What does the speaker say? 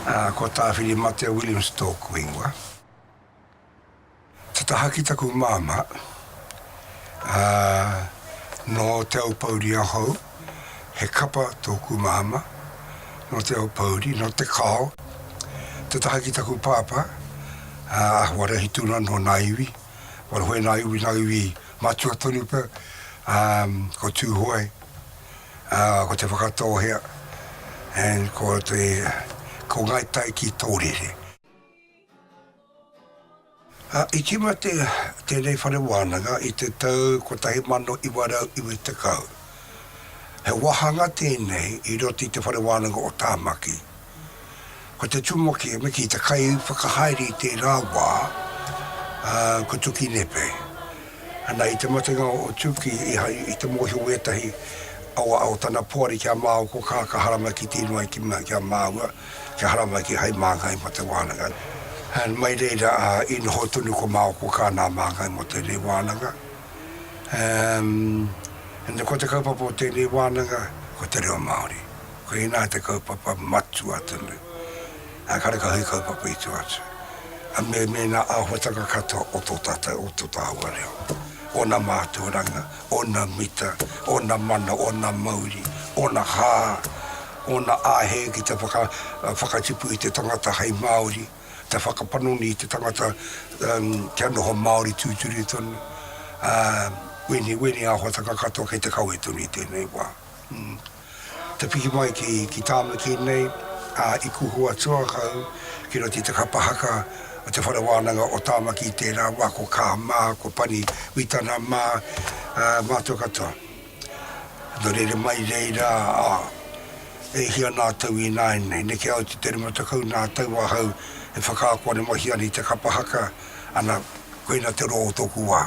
Ko Tāwhirimatea Williams tōku ingoa. Te taha ki taku māmā, ā, nō Te Aupōuri ahau, he kapa tōku māmā, nō Te Aupōuri, nō Te Kao. Te taha ki taku pāpā, ā, Warahi Tuna nō nā iwi, Warahoe nā iwi, nā iwi matua tonu pea, ā, ko Tūhoe, ā, ko Te Whakatōhea, and ko te, ko Ngāi Tai ki Tōrere. Ā, i tīmata tēnei whare wānanga i te tau 1990. He wāhanga tēnei i roto i te Whare Wānanga o Tāmaki. Ko te tumuaki, me kī, te kaiwhakahaere i tērā wā, ā, ko Tuki Nepe. Ana, i te matenga o Tuki, i te mōhio wētahi o, o tana poari ki a māua ko Kā ka haramai ki te ingoa ki, ki a māua, kia haramai ki hai māngai mō te wānanga. And mai reira, ā, i noho tonu ko māua ko Kā nā māngai mō tēnei wānanga. Um, and ko te kaupapa o tēnei wānanga, ko te reo Māori. Koinā te kaupapa matua tonu. Ā, karekau he kaupapa i tua atu. A me, me nā āhuatanga katoa o tō tātou, o tō tāua reo. Ōna mātauranga, ōna mita, ōna mana, ōna mauri, ōna hā, ōna āhei ki te whaka, whakatipu i te tangata hei Māori, te whakapanoni i te tangata um, kia noho Māori tūturu tonu. Ā, wēnei, wēnei āhuatanga katoa kei te kawe tonu i tēnei wā. Mm. Te piki mai ki, ki Tāmaki nei, ā, i kuhu atu ahau ki roto i te kapa haka o Te Whare Wānanga o Tāmaki i tērā wā, ko Kā mā, ko Pani Witana mā, ā, mātou katoa. Nō reira mai reira, ā, e hia nā tau ināianei, neke au te 50 nā tau ahau e whakaako ana, mahi ana i te kapa haka, ana, koina te roa o tōku wā.